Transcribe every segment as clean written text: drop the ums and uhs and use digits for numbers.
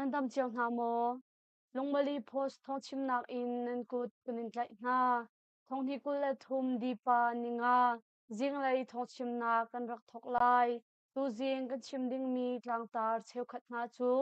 Nan dam cio hna maw? Lungmali Post thawngchimnak in nan kut kan in tlaih hna. Thonghni 23 dipa ninga zinglei thawngchimnak kan rak thawk lai. Tuzing kan chim dingmi tlangtar cheukhat hna cu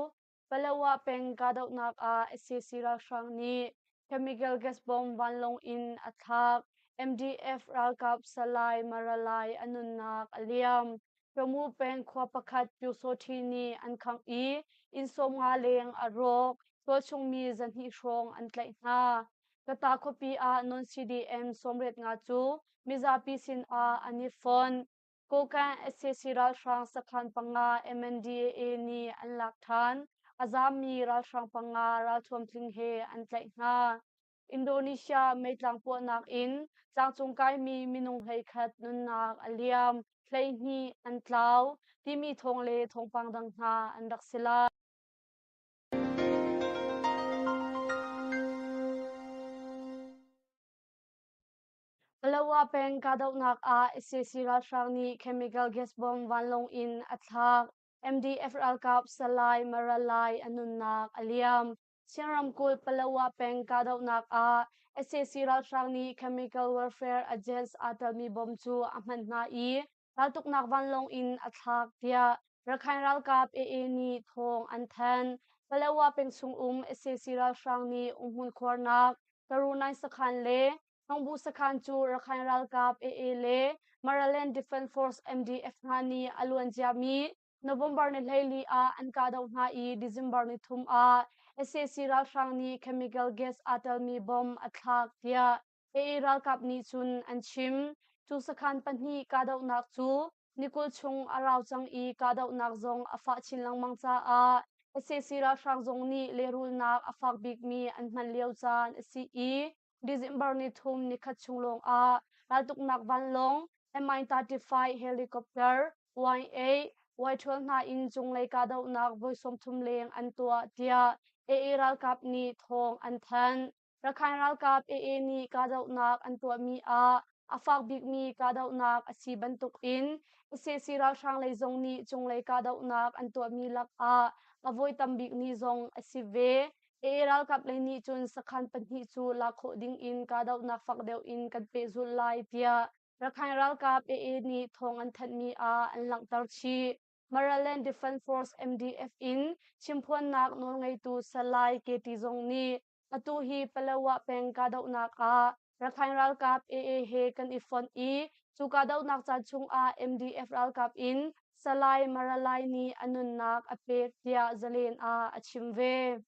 Palawa peng kahdohnak ah sac ralhrang nih chemical gas bomb vanlawng in a thlak. MDF ralkap Salai Maralai a nunnak a liam. Tamu peng khua pakhat Pyusawṭhi nih an khangh i inn 50 leng a rawk. Tualchung mi 200 hrawng an tlaih hna. Kata khuapi ah non-CDM 85 cu mizapi sinah an i fonh. Kokang sac ralhrang sakhan panga MNDAA nih an lak ṭhan. A zaammi ralhrang panga ralthuam tling he an tlaih hna. Indonesia meitlang puahnak in tlangcung kaimi minung 11 nunnak a liam, 12 an tlau timi thawng le thawngpang dang hna an rak si lai. Palawa peng kahdohnak ah sac ralhrang nih chemical gas bomb vanlawng in a thlak. MDF ralkap Salai Maralai a nunnak a liam. Chin ramkulh Palawa peng kahdohnak ah sac ralhrang nih chemical warfare agents aa telmi bomb cu a hman hna i raltuknak vanlawng in a thlak tiah Rakhine ralkap AA nih thawng an thanh. Palawa peng chung um sac ralhrang nih umhmun khuarnak Karunai sakhan le Hongbu sakhan cu Rakhine ralkap AA le Maraland Defense Force MDF hna nih a luan ciami November ni 14 ah an kahdoh hna i December ni thum ah sac ralhrang nih chemical gas aa telmi bomb a thlak tiah AA ralkap nih cun an chim. Cu sakhan pahnih kahdohnak cu ni 20 chung a rau cang i kahdohnak zong a fah chin lengmang caah sac ralhrang zong nih lehrulnak a fak bikmi an hman lio caan a si i December ni thum nikhat chung lawng ah raltuknak vanlawng Mi-35 helicopter Y-8, Y-12 hna in cunglei kahdohnak voi 30 leng an tuah tiah AA ralkap nih thawng an thanh. Rakhine ralkap AA nih kahdohnak an tuahmi ah a fak bikmi kahdohnak a si bantukin sac ralhrang lei zong nih cunglei kahdohnak an tuahmi lakah a voi tam bik ni zong a si ve. AA ralkap lei nih cun sakhan pahnih cu lak khawh dingin kahdohnak fak deuh in kan pehzulh lai tiah Rakhine ralkap AA nih thawng an thanhmi ah an langhter chih. Maraland Defense Force MDF in chimphuannak nawlngeitu Salai KT zong nih Atu hi Palawa peng kahdohnak ah Rakhine ralkap AA he kan i fonh i cu kahdohnak caan chungah MDF ralkap in Salai Maralai nih a nunnak a pek tiah Zalen ah a chim ve.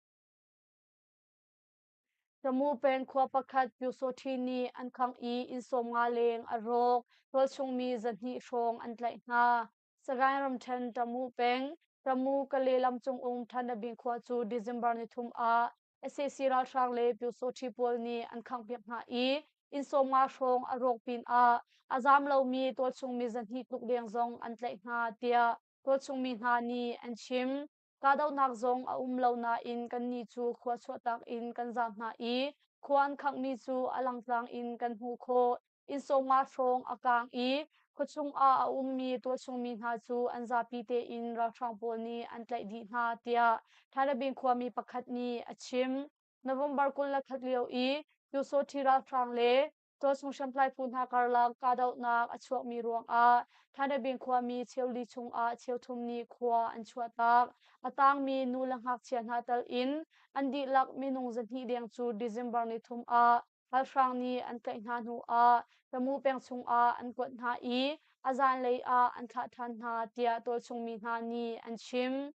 Tamu peng khua pakhat Pyusawṭhi nih an khangh i inn 50 leng a rawk. Tualchung mi 200 hrawng an tlaih hna. Sagaing ramṭhen Tamu peng, Tamu Kale lam cung um Thanabin khua cu December nithum ah sac ralhrang le Pyusawṭhi pawl nih an khanghpiak hna i inn 50 hrawng a rawk pinah a zaam lomi tualchung mi 200 tluk deng zong an tlaih hna tiah tualchung mi hna nih an chim. Kahdohnak zong a um lo nain kannih cu khua chuahtak in kan zaam hna i khua an khanghmi cu a langtlang in kan hmuh khawh. Inn 50 hrawng a kaang i khuachung ah a ummi tualchungmi hna cu an zapi tein ralhrang pawl nih an tlaih dih hna tiah Thanabin khuami pakhat nih a chim. November 21 lio i Pyusawṭhi ralhrang le tualchung hriamtlai phu hna karlak kahdohnak a chuakmi ruangah Thanabin khuami cheuli chungah cheuthum nih khua an chuahtak. A tangmi nu le ngakchia hna tal in an dihlak minung 200 deng cu December ni thum ah Ralhrang nih an tlaih hna hnu ah Tamu peng chungah an kuat hna i a zaanlei ah an thlah ṭhan hna tiah tualchung mi hna nih an chim.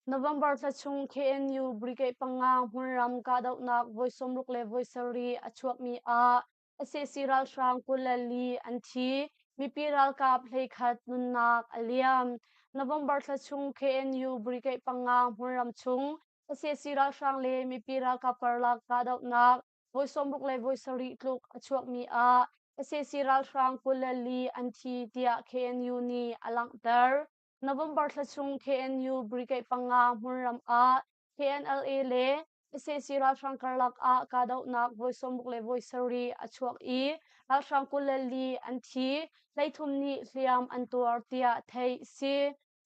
November thla chung KNU Brigade panga hmunram kahdohnak voi 60 le voi 7 a chuakmi ah sac ralhrang 24 an thi, mipi ralkap 11 nunnak a liam. November thla chung KNU Brigade panga hmunram chung sac ralhrang le mipi ralkap karlak kahdohnak voi 60 le voi 7 tluk a chuakmi ah sac ralhrang 24 an thi tiah KNU nih a langhter. November thla chung KNU Brigade panga hmunram ah KNLA le sac ralhrang karlak ah kahdohnak voi 60 le voi 7 a chuak i ralhrang 24 an thi, 13 nih hliam an tuar tiah theih a si.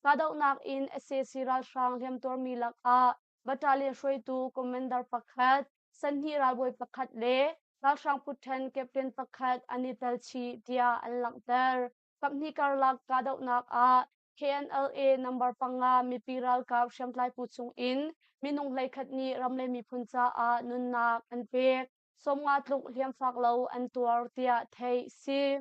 Kahdohnak in sac ralhrang hliamtuarmi lakah battalion hruaitu commander pakhat, sanhnih ralbawi pakhat le ralhrang phuṭhen captain pakhat an i tel chih tiah an langhter. Kaphnih karlak kahdohnak ah KNLA number 5 mipi ralkap hriamtlai phu chung in minung 11 nih ram le miphun caah nunnak an pek. 50 tluk hliamfak lo an tuar tiah theih si.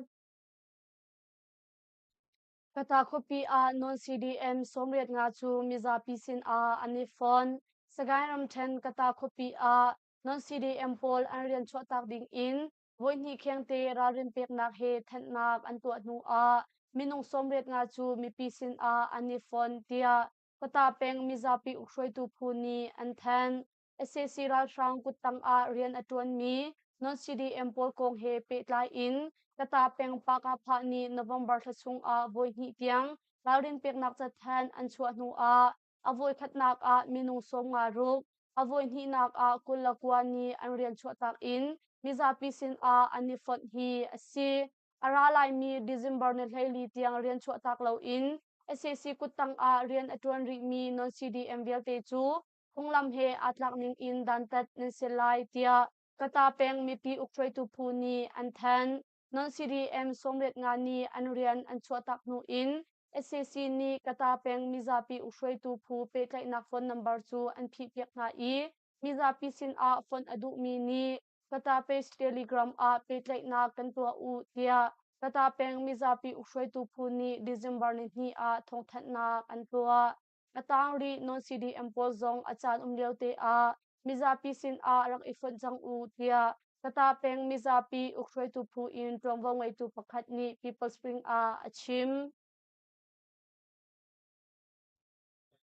Kata khuapi ah non-CDM 85 cu mizapi sinah an i fon. Sagaing ramṭhen Kata khuapi ah non-CDM pawl an rian chuahtak ding in voihnih khengte ralrin peknak he thanhnak an tuah hnu ah minung 85 cu mipi sinah an i fon tiah Kata peng mizapi ukhruaitu phu nih an thanh. Sac ralhrang kuttang ah rian a ṭuanmi non-CDM pawl kong he pehtlai in Kata peng Pakapha nih November thla chungah voihnih tiang ralrin peknak cathanh an chuah hnu ah a voikhatnak ah minung 56, a voihnihnak ah 29 nih an rian chuahtak in mizapi sinah an i fonh hi a si. A ra laimi December ni 14 tiang rian chuahtak loin sac kuttang ah rian a ṭuan rihmi non-CDM vialte cu phunglam he aa tlak ning in dantat nan si lai tiah Kata peng mipi ukhruaitu phu nih an thanh. Non-CDM 85 nih an rian an chuahtak hnu in sac nih Kata peng mizapi ukhruaitu phu pehtlaihnak phone number cu an phihpiak hna i mizapi sinah phone a duhmi nih Kata Page Telegram ah pehtlaihnak kan tuah u tiah Kata peng mizapi ukhruaitu phu nih December 2 ah thawngthanhnak an tuah. A tang rih non-CDM pawl zong a caan um lio te ah mizapi sin ah rak i fonh cang u tiah Kata peng mizapi ukhruaitu phu in ṭuanvo ngeitu pakhat nih People Spring ah a chim.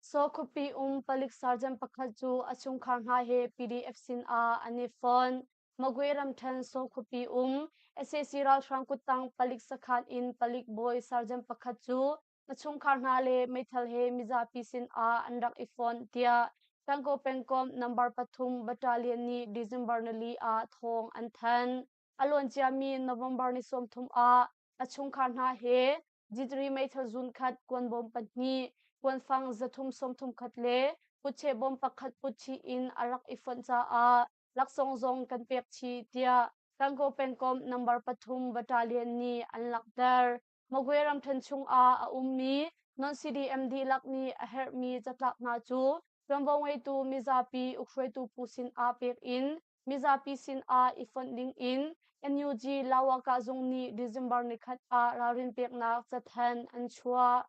Saw khuapi um palik sergeant pakhat cu a chungkhar hna he PDF sin ah an i fon. Magwe ramṭhen Saw khuapi um sac ralhrang kuttang palik sakhan in palik bawi sergeant pakhat cu a chungkhar hna le meithal he mizapi sinah an rak i fonh tiah Gangaw pengkomh number 3 battalion nih December 4 ah thawng an thanh. A luanciami November ni 30 ah a chungkhar hna he G3 meithal zun khat, kuanbawm pahnih, kuanfang 331 le kutcheh bawm pakhat put chih in a rak i fonh caah laksawng zong kan pek chih tiah Gangaw pengkomh number 3 battalion nih an langhter. Magwe ramṭhen chungah a ummi non-CDM dihlak nih a herhmi catlap hna cu ṭuanvo ngeitu mizapi ukhruaitu phu sinah pek in mizapi sinah i fonh dingin NUG Lawakah zung nih December 3 ah ralrin peknak cathanh an chuah.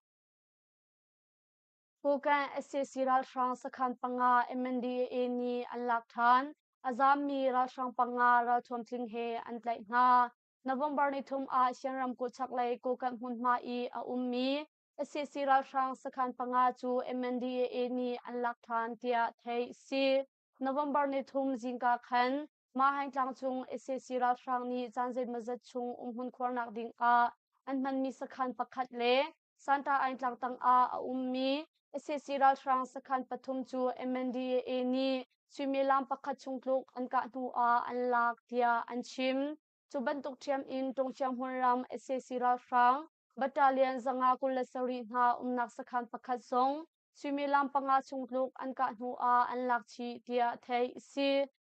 Kokang sac ralhrang sakhan panga MNDAA nih an lak ṭhan. A zaammi ralhrang panga ralthuam tling he an tlaih hna. November 3 ah Shan ramkulh chaklei Kokang hmunhma i a ummi sac ralhrang sakhan panga cu MNDAA nih an lak ṭhan tiah theih a si. November 3 zingka khan Mahaing tlang cung sac ralhrang nih caan zeimawzat chung umhmun khuarnak ding ah an hmanmi sakhan pakhat le Santa Aing tlang tang ah a ummi sac ralhrang sakhan pathum cu MNDAA nih suimilam pakhat chung tluk an kah hnu ah an lak tiah an chim. Cu bantuk ṭhiam in Tungchiang hmunram sac ralhrang battalion 527 hna umnak sakhan pakhat zong suimilam panga chung tluk an kah hnu ah an lak chih tiah theih a si.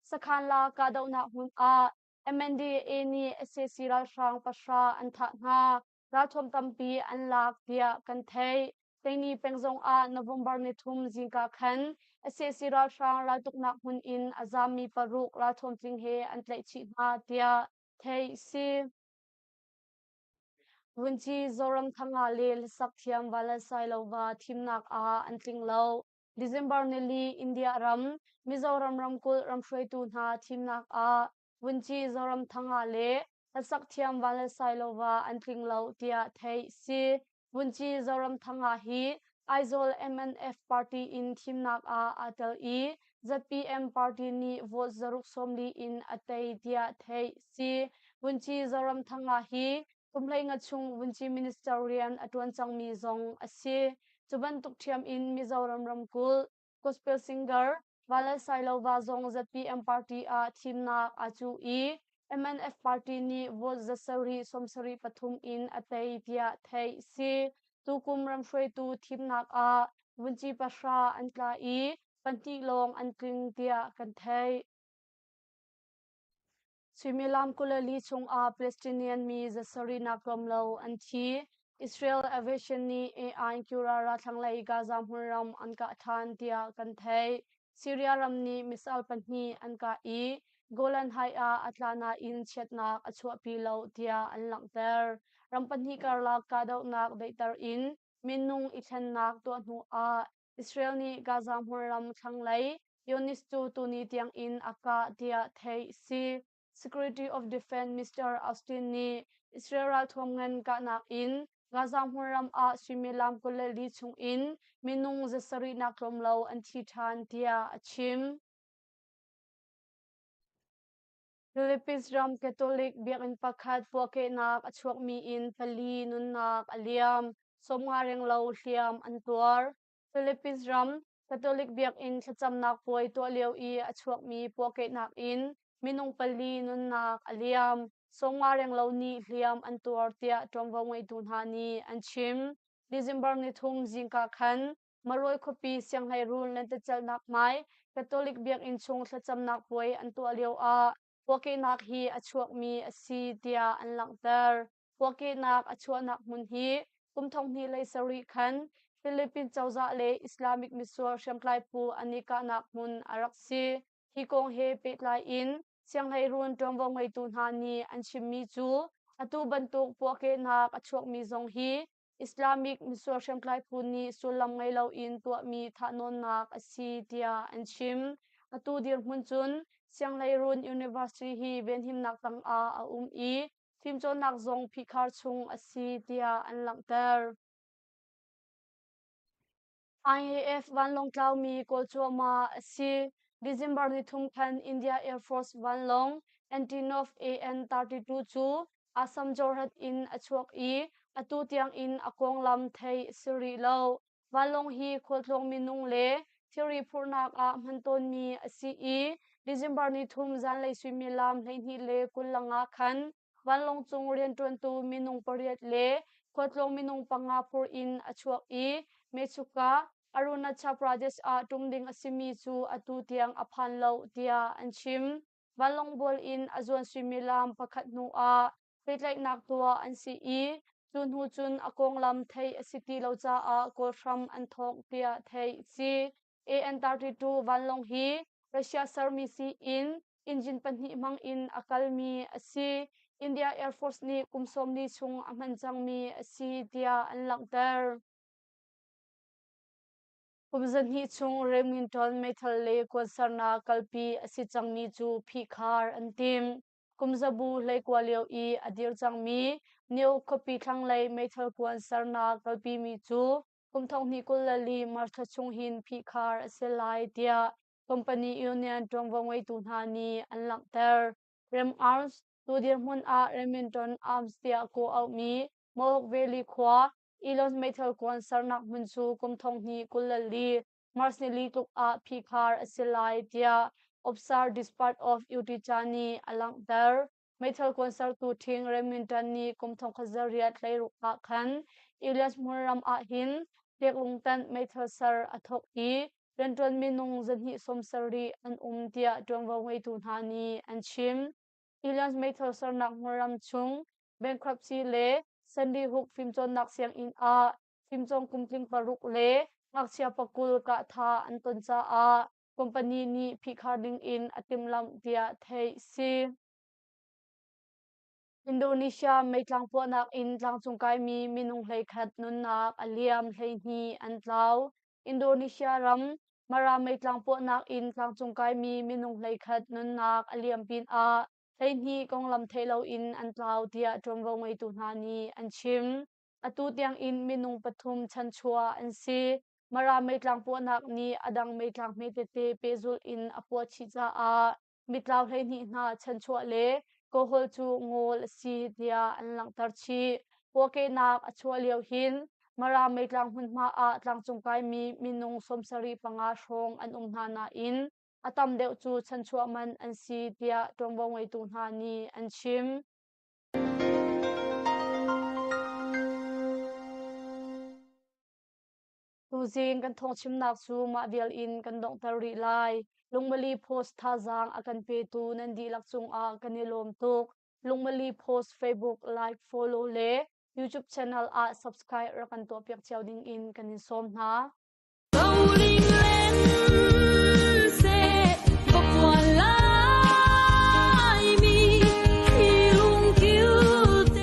Sakhan la kahdohnak hmun ah MNDAA nih sac ralhrang 9 an thah hna. Ralthuam tampi an lak tiah kan theih. Tengni peng zong ah November 3 zingka khan sac ralhrang raltuknak hmun in a zaammi paruk ralthuam tling he an tlaih chih hna tiah theih a si. Vunci Zoramthanga le hlasak thiam Vanlalsailova thimnak ah an tling lo. December 4 India ram Mizoram ramkulh ramhruaitu hna thimnak ah Vunci Zoramthanga le hlasak thiam Vanlalsailova an tling lo tiah theih si. Vunci Zoramthanga hi Aizawl MNF party in thimnak ah aa tel i ZPM party nih vote 140 in a tei tiah theih si. Vunci Zoramthanga hi kum 15 chung vunci minister rian a ṭuan cangmi zong a si. Cu bantuk ṭhiam in Mizoram ramkulh gospel singer Vanlalsailova zong ZPM party ah thimnak aa cuh i MNF party nih vote 773 in a tei tiah theih si. Tukum ramhruaitu thimnak ah vunci pahra an tla i pahnih lawng an tling tiah kan theih. Suimilam 24 chungah Palestinian mi zasarihnak tlawm lo an thi. Israel Aviation nih AI Qurara thlanglei Gaza hmunram an kah ṭhan tiah kan theih. Syria ram nih missile pahnih an kah i Golan Heights ah a tla nain chiatnak a chuahpi lo tiah an langhter. Ram pahnih karlak kahdohnak daihter in minung i thlennak tuah hnu ah Israel nih Gaza hmunram thlanglei Yunis cu tuni tiangin a kah tiah theih si. Security of Defense Mr. Austin nih Israel ralthuam ngan kahnak in Gaza hmunram ah suimilam 24 chungin minung zasarihnak tlawm lo an thi ṭhan tiah a chim. Philippines ram Catholic biakinn pakhat puahkehnak a chuakmi in pali nunnak a liam, 50 renglo hliam an tuar. Philippines ram Catholic biakinn thlacamnak puai tuah lio i a chuakmi puahkehnak in minung pali nunnak a liam, 50 renglo nih hliam an tuar tiah ṭuanvo ngeitu hna nih an chim. December nithum zingka khan Marawi khuapi sianghleiruun lentecelhnak hmai Catholic biakinn chung thlacamnak puai an tuah lioah puahkehnak hi a chuakmi a si tiah an langhter. Puahkehnak a chuahnak hmun hi kum 2007 khan Philippines cozah le Islamic misual hriamtlai phu an i kahnak hmun a rak si. Hi kong he pehtlai in sianghleiruun ṭuanvo ngeitu hna nih an chimmi cu atu bantuk puahkehnak a chuakmi zong hi Islamic misual hriamtlai phu nih sullam ngei loin tuahmi thahnawnnak a si tiah an chim. Atu dirhmun cun Sianghleiruun University hi venhimnak tangah a um i fimcawnnak zong phihkhar chung a si tiah an langhter. IAF vanlawng tlaumi kawl cuahmah a si. December nithum khan India Air Force vanlawng Antonov AN-32 cu Assam Jorhat in a chuak i atu tiangin a konglam theih a si rih lo. Vanlawng hi khualtlawng minung le thilri phurhnak ah hman tawnmi a si i December nithum zanlei suimilam 12:25 khan Vanlawng cung rianṭuantu minung pariat le khualtlawng minung panga phur in a chuak i Mechuka, Arunachal Pradesh ah ṭum ding a simi cu atu tiang a phan lo tiah an chim. Vanlawng bual in a zuan suimilam pakhat hnu ah pehtlaihnak tuah an si i cu hnu cun a konglam theih a si ti lo caah kawl hram an thawk tiah theih a si. AN-32 vanlawng hi Russia sermi siin engine pahnih hmang in a kalmi a si. India Air Force nih kum 40 chung a hman cangmi a si tiah an langhter. Kum zahnih chung Remington meithal le kuan sernak kalpi a si cangmi cu phihkhar an timh. Kum zabu 19 lio i a dir cangmi Neo khuapi thlanglei meithal kuan sernak kalpimi cu kum 2024 March thla chung hin phihkhar a si lai tiah company union ṭuanvo ngeitu hna nih an langhter. Rem Arms tu dirhmun ah Remington Arms tiah kawh auhmi Mohawk Valley khua Elon meithal kuan sernak hmun cu kum 2024 March nili tluk ah phihkhar a si lai tiah Obsar Dispatch of Utica nih a langhter. Meithal kuan sertu ṭhing Remington nih kum 1816 ah khan Elias hmunram ah hin ṭeklungtanh meithal ser a thawk i rianṭuan minung 270 an um tiah ṭuanvo ngeitu hna nih an chim. Elias meithal sernak hmunram chung bankruptcy le Sandy Hook fimcawnnak sianginn ah fimcawng kum tling paruk le ngakchia pakul kahthah an ton caah company nih phihkhar ding in a timhlamh tiah theih si. Indonesia meitlang puahnak in tlangcung kaimi minung 11 nunnak a liam 12 an tlau. Indonesia ram Mara meitlang puahnak in tlangcung kaimi minung 11 nunnak a liam pinah 12 konglam theih loin an tlau tiah ṭuanvo ngeitu hna nih an chim. Atu tiangin minung pathum chanchuah an si. Mara meitlang puahnak nih a dang meitlang hmetete pehzulh in a puah chih caah mitlau 12 hna chanchuah le kawhhawl cu ngawl a si tiah an langhter chih. Puahkehnak a chuah lio hin Mara meitlang hmunhma ah tlangcung kaimi minung 75 hrawng an um hna nain a tam deuh cu chanchuah man an si tiah ṭuanvo ngeitu hna nih an chim. Tuzing kan thawngchimnak cu mah vial in kan donghter rih lai. Lungmali Post thazaang a kan petu nan dihlak cungah kan i lawm tuk. Lungmali Post Facebook like, follow le YouTube channel ah subscribe rak kan tuahpiak cio ding in kan in sawm hna. Rolling land.